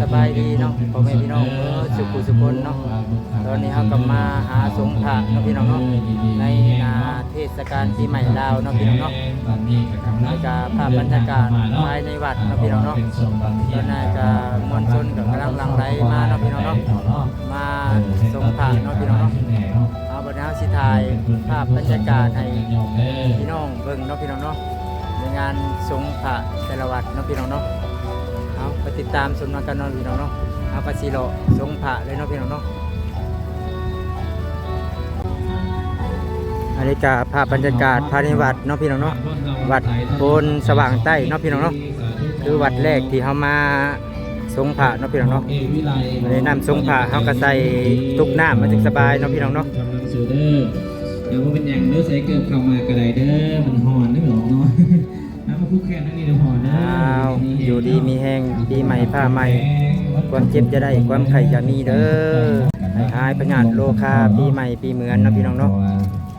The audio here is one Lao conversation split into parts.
ສະບາຍດີເນາະ ພໍ່ແມ່ພີ່ນ້ອງເບິດສູ່ຜູ້ສູ່ຄົນເນາະ. ຕອນນີ້ເຮົາກໍມາຫາສົງພະເນາະ ພີ່ນ້ອງເນາະ ໃນ ອ່າ ເທດສະການປີໃໝ່ລາວເນາະ ພີ່ນ້ອງເນາະ. ແລ້ວກໍພາບບັນຍາກາດພາຍໃນວັດເນາະ ພີ່ນ້ອງເນາະ. ຕອນນີ້ກໍມວນຊົນກໍກຳລັງຫຼັ່ງໄຫຼມາເນາະ ພີ່ນ້ອງເນາະ ມາສົງພະເນາະ ພີ່ນ້ອງເນາະ. ເອົາ ບັດນີ້ເຮົາຊິຖ່າຍພາບບັນຍາກາດໃຫ້ພີ່ນ້ອງເບິ່ງເນາະ ພີ່ນ້ອງເນາະ ໃນງານສົງພະແຕ່ລະວັດເນາະ ພີ່ນ້ອງເນາະ. ເອົາ ໄປຕິດຕາມຊົມນຳກັນເນາະ ພີ່ນ້ອງເນາະ. ເຮົາກໍຊິເລາະສົງພະເລີຍເນາະ ພີ່ນ້ອງເນາະ. ອັນນີ້ກໍພາບບັນຍາກາດພາຍໃນວັດເນາະ ພີ່ນ້ອງເນາະ ວັດໂພນສະຫວ່າງໃຕ້ເນາະ ພີ່ນ້ອງເນາະ. ຄືວັດແລກທີ່ເຮົາມາ ສົງພະເນາະ ພີ່ນ້ອງເນາະ. ໃນນ້ຳສົງພະເຮົາກໍໃສ່ຕຸກນ້ຳ ມັນຈຶ່ງສະບາຍເນາະ ພີ່ນ້ອງເນາະ. ກຳລັງສູ່ເດີ ແຕ່ບໍ່ເປັນຫຍັງເດີ ໃສ່ເກີບເຂົ້າມາກໍໄດ້ເດີ ມັນຮ້ອນເດີເນາະ. ນ້ຳມາຜູກແຂນທາງນີ້ເດີພໍ່ເດີ. ອ້າວ ຢູ່ດີມີແຮງ ປີໃໝ່ຟ້າໃໝ່ ຄວາມເຈັບຢ່າໄດ້ ຄວາມໄຂ້ຢ່າມີເດີ. ໃຫ້ຫາຍພະຍາດໂລຄາ ປີໃໝ່ປີເໝືອນເນາະ ພີ່ນ້ອງເນາະ.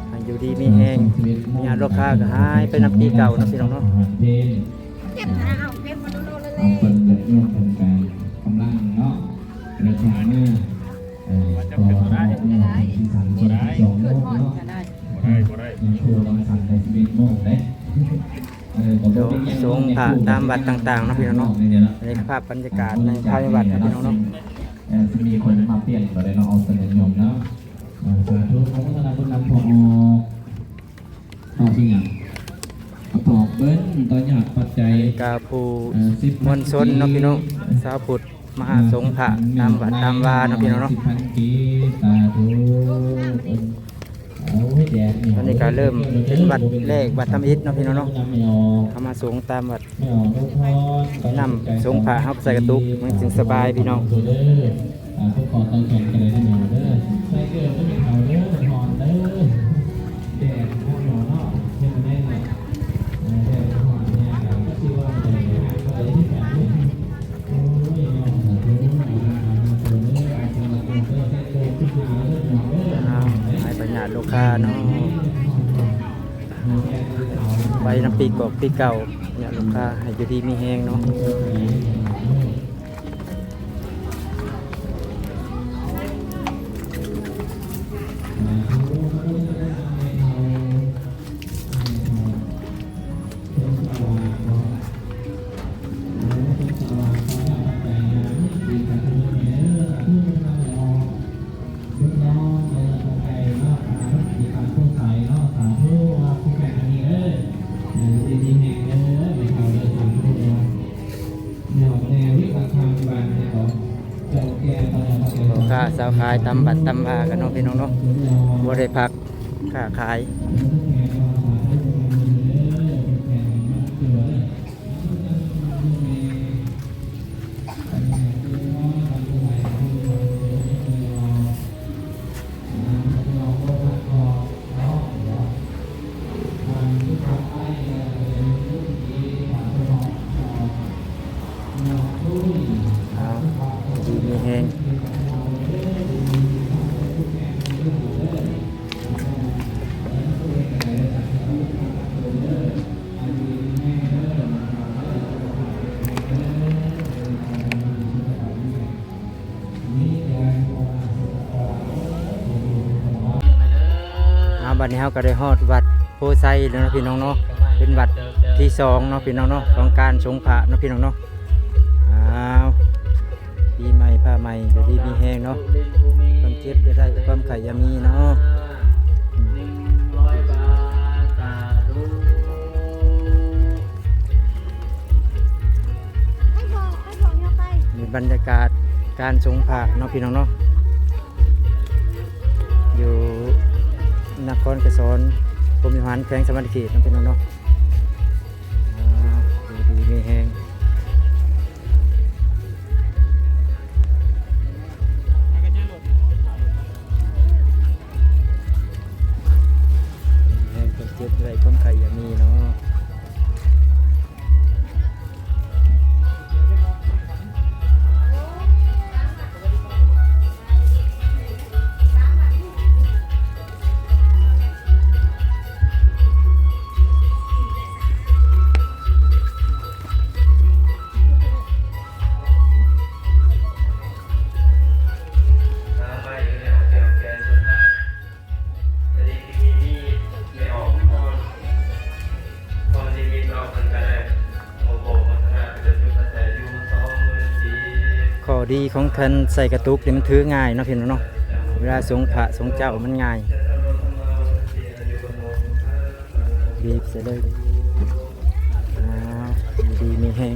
ໃຫ້ຢູ່ດີມີແຮງ ພະຍາດໂລຄາກໍຫາຍໄປນຳປີເກົ່າເນາະ ພີ່ນ້ອງເນາະ. ເກັບນະ ເອົາເກັບມາໂລດໆເລີຍ. ເພິ່ນຢາກໂຍມເພິ່ນກະກຳລັງເນາະ ເດີນທາງມາ ເອີ ຕໍ່ເນາະ ທີ່ສັນສິບສອງໂມງເນາະ. ບໍ່ໄດ້ ບໍ່ໄດ້ ຍັງຄົວບັງສັນໄດ້ສິບເອັດໂມງເດ້. ເອີ ກໍບໍ່ເປັນຫຍັງ ສົງພະຕາມວັດຕ່າງໆເນາະ ພີ່ນ້ອງເນາະ. ໃນພາບບັນຍາກາດໃນພາຍໃນວັດເນາະ ພີ່ນ້ອງເນາະ. ເອີ ຊິມີຄົນມາປ່ຽນບໍ່ໄດ້ເນາະ ອອກສະເໜີຍົມເນາະ. ເອີ ສາທຸ ຂໍອະນຸໂມທະນາບຸນນຳພໍ່ອອກ. ເອົາຊິຫຍັງ ປອກເບິ່ງຕໍ່ຍອດປັດໄຈ ອັນນີ້ກໍຜູ້ ເອີ ສິບພັນ ມວນຊົນເນາະ ພີ່ນ້ອງ ຊາວພຸດມາສົງພະຕາມວັດຕາມວາເນາະ ພີ່ນ້ອງເນາະ. ສິບພັນກີບ ສາທຸ. ໂອ້ຍ ແດດນີ້ ອັນນີ້ກໍເລີ່ມເປັນວັດແລກ ວັດທຳອິດເນາະ ພີ່ນ້ອງເນາະ. ເຮົາມາສົງຕາມວັດ ນ້ຳສົງພະເຮົາໃສ່ກະຕຸກ ມັນຈຶ່ງສະບາຍ ພີ່ນ້ອງ. ອ່າ ຜູ້ຂໍເຕົາແຂນກໍໄດ້ເດີ ໃສ່ເກີບເດີ ເຖົ້າເດີ ຮ້ອນເດີ ແດດຮ້ອນເນາະ ເຮັດແນວໃດເນາະ ເອີ ແດດຮ້ອນແດ່ກໍຊິວ່າໄປຫາໄປທີ່ກັນ. ໂອ້ຍ ເນາະ ອ້າວ ໃຫ້ພະຍາດໂລຄາເນາະ ໄປນຳປີກອກປີເກົ່າ ພະຍາດໂລຄາ ໃຫ້ຢູ່ດີມີແຮງເນາະ. ພໍ່ຄ້າຊາວຂາຍຕາມວັດຕາມວາກັນເນາະ ພີ່ນ້ອງເນາະ ບໍ່ໄດ້ພັກຄ້າຂາຍ. ເອົາ ຢູ່ດີມີແຮງ. ເອົາ ບັດນີ້ເຮົາກໍໄດ້ຮອດວັດໂພໄຊແລ້ວເນາະ ພີ່ນ້ອງເນາະ ເປັນວັດທີສອງເນາະ ພີ່ນ້ອງເນາະ ຂອງການສົງພະເນາະ ພີ່ນ້ອງເນາະ. ອ້າວ ປີໃໝ່ຟ້າໃໝ່ ຢູ່ດີມີແຮງເນາະ ຄວາມເຈັບຢ່າໄດ້ ຄວາມໄຂ້ຢ່າມີເນາະ. ນີ້ບັນຍາກາດການສົງພະເນາະ ພີ່ນ້ອງເນາະ ຢູ່ນະຄອນໄກສອນ ພົມວິຫານ ແຂວງສະຫວັນນະເຂດເນາະ ພີ່ນ້ອງເນາະ. ອ່າ ຢູ່ດີມີແຮງ ແຮງ ຄວາມເຈັບໄດ້ ຄວາມໄຂ້ຢ່າມີເນາະ. ເ ດີຂອງຄັນໃສ່ກະຕຸກນີ້ມັນຖືງ່າຍເນາະພີ່ນ້ອງເນາະ, ເວລາສົງພະສົງເຈົ້າມັນງ່າຍ ບີບໃສ່ເລີຍ. ອ້າວ ຢູ່ດີມີແຮງ.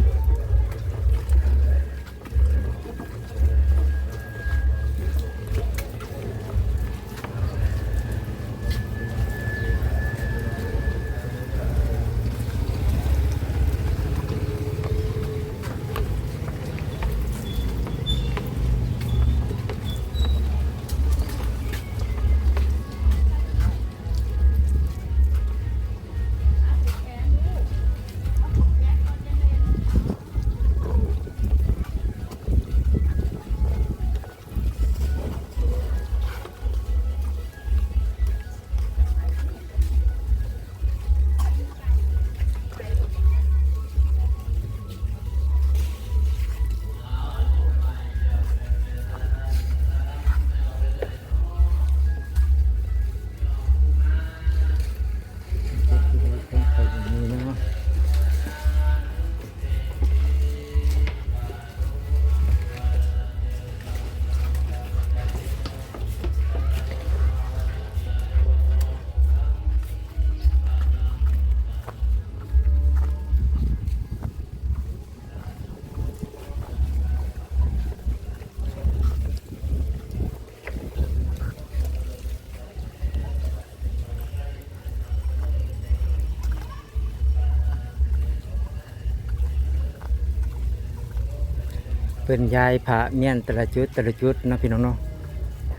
ເພິ່ນຍ້າຍພະມ້ຽນແຕ່ລະຈຸດ ແຕ່ລະຈຸດເນາະ ພີ່ນ້ອງເນາະ,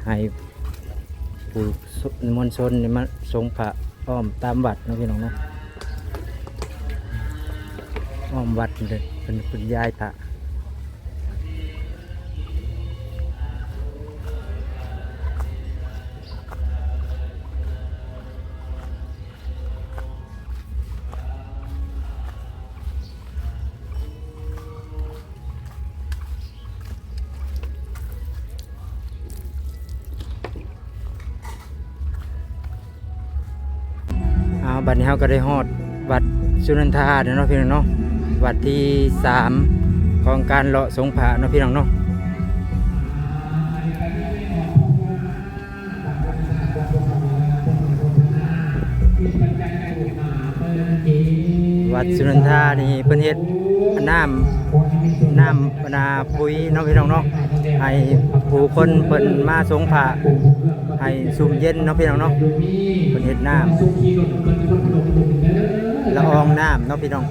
ໃຫ້ຜູ້ມວນຊົນນີ້ມາສົງພະອ້ອມຕາມວັດເນາະ ພີ່ນ້ອງເນາະ, ອ້ອມວັດເລີຍ ເພິ່ນ ເພິ່ນຍ້າຍພະ. ເອົາ ບັດນີ້ເຮົາກໍໄດ້ຮອດວັດສຸນັນທາແລ້ວເນາະ ພີ່ນ້ອງເນາະ, ວັດທີສາມຂອງການເລາະສົງພະເນາະ ພີ່ນ້ອງເນາະ. ວັດສຸນັນທານີ້ເພິ່ນເຮັດນ້ຳ ນ້ຳ ອັນນ່າ ປຸ໋ຍເນາະ ພີ່ນ້ອງເນາະ, ໃຫ້ຜູ້ຄົນເພິ່ນມາສົງພະໃຫ້ຊຸ່ມເຢັນເນາະ ພີ່ນ້ອງເນາະ. ເພິ່ນເຮັດນ້ຳ ລະອອງນ້ຳເນາະ ພີ່ນ້ອງ.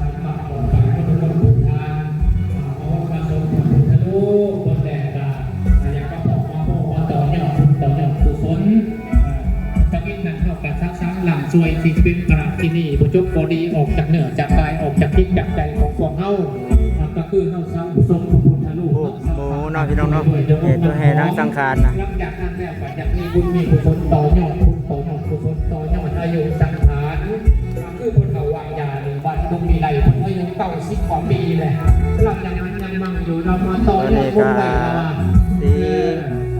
ຈະກິນນັ້ນເທົ່າກັບສັກສັງລ້າງຊ່ວຍ ທີ່ເປັນພະທີ່ນີ້ ບໍ່ຈົບບໍ່ດີ ອອກຈາກເນື້ອຈາກກາຍ ອອກຈາກຈິດຈາກໃຈຂອງພວກເຮົາ, ກໍຄືເຮົາສັງສົງພະພຸດທະຮູບ ໂອ້ ເນາະ ພີ່ນ້ອງເນາະ, ເຮັດຕົວແຫ່ນາງສັງຂານນະ. ຫຼັງຈາກນັ້ນແລ້ວ ກໍຢາກມີບຸນມີກຸສົນ ຕໍ່ຍອດບຸນ ຕໍ່ຍອດກຸສົນ ຕໍ່ຍອດອາຍຸສັງຂານ, ຄືຜູ້ເຖົ້າວ່າ ຍານີ້ ບັດລຸງວິໄລເພິ່ນອາຍຸເກົ້າສິບກວ່າປີແລ້ວ ລາວຍັງມັນຍັງມັງຢູ່ ລາວມາຕໍ່ຍອດບຸນໄວ້ລາວວ່າ ເອີ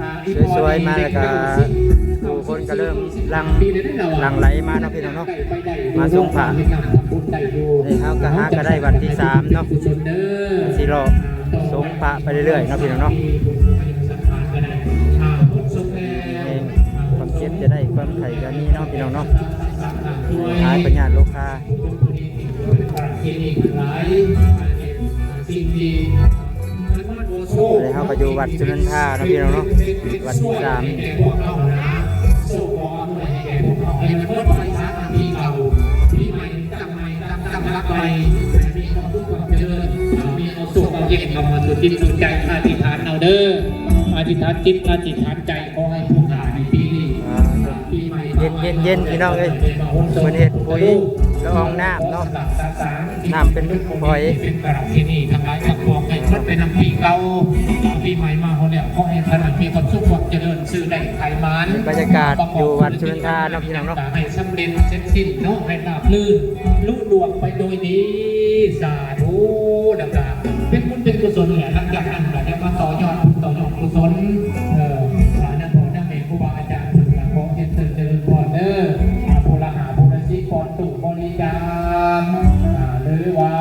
ອ່າ ອີ່ພໍ່ນີ້ເຈັດສິບ ຜູ້ຄົນກໍເລີ່ມຫຼັ່ງ ຫຼັ່ງໄຫຼມາເນາະ ພີ່ນ້ອງເນາະ, ມາສົງພະ. ນີ້ເຮົາກໍຫາກໍໄດ້ວັດທີສາມເນາະ, ຊິເລາະສົງພະໄປເລື້ອຍໆເນາະ ພີ່ນ້ອງເນາະ. ມີແຮງ ຄວາມເຈັບຈະໄດ້ ຄວາມໄຂ້ກໍມີເນາະ ພີ່ນ້ອງເນາະ, ຫາຍພະຍາດໂລຄາ. ແລ້ວເຮົາກໍຢູ່ວັດສຸນັນທາເນາະ ພີ່ນ້ອງເນາະ, ວັດທີສາມ. ມີຄວາມສຸກຄວາມຈະເລີນ ມີເອົາໂຊກເອົາເຢັນເຂົ້າມາສູ່ຈິດສູ່ໃຈ, ອະທິຖານເອົາເດີ ອະທິຖານຈິດ ອະທິຖານໃຈ ຂໍໃຫ້ຜູ້ຂ້າໃນປີນີ້ ອ່າ ປີໃໝ່ ເຢັນໆ ພີ່ນ້ອງເອີຍ, ເພິ່ນເຮັດປຸ໋ຍລະອອງນ້ຳເນາະ, ນ້ຳເປັນຝອຍ ເປັນປະເພນີທັງຫຼາຍທັງປວງ ໃຫ້ໝົດໄປນຳປີເກົ່າ, ປີໃໝ່ມາຮອດແລ້ວ ຂໍໃຫ້ທ່ານມີຄວາມສຸກຄວາມຈະເລີນ, ຊື້ໄດ້ຂາຍໝານ. ບັນຍາກາດຢູ່ວັດສຸນັນທາເນາະ ພີ່ນ້ອງເນາະ, ໃຫ້ສຳເລັດເສັດສິ້ນເນາະ, ໃຫ້ລາບລື່ນລຸລ່ວງໄປໂດຍດີ ສາທຸ. ແລ້ວກໍເປັນບຸນເປັນກຸສົນແຫຼະ, ຫຼັງຈາກນັ້ນກໍຈະມາຕໍ່ຍອດບຸນຕໍ່ຍອດກຸສົນ ເອີ ນຳພໍ່ນຳແມ່ ຄູບາອາຈານເພິ່ນກໍຂໍເຮັດເຊີນຈະເລີນພອນເດີ, ອ່າ ຜູ້ລະຫ້າຜູ້ລະສິບ ປອນຕູ້ບໍລິຈາກ ອ່າ ຫຼືວ່າ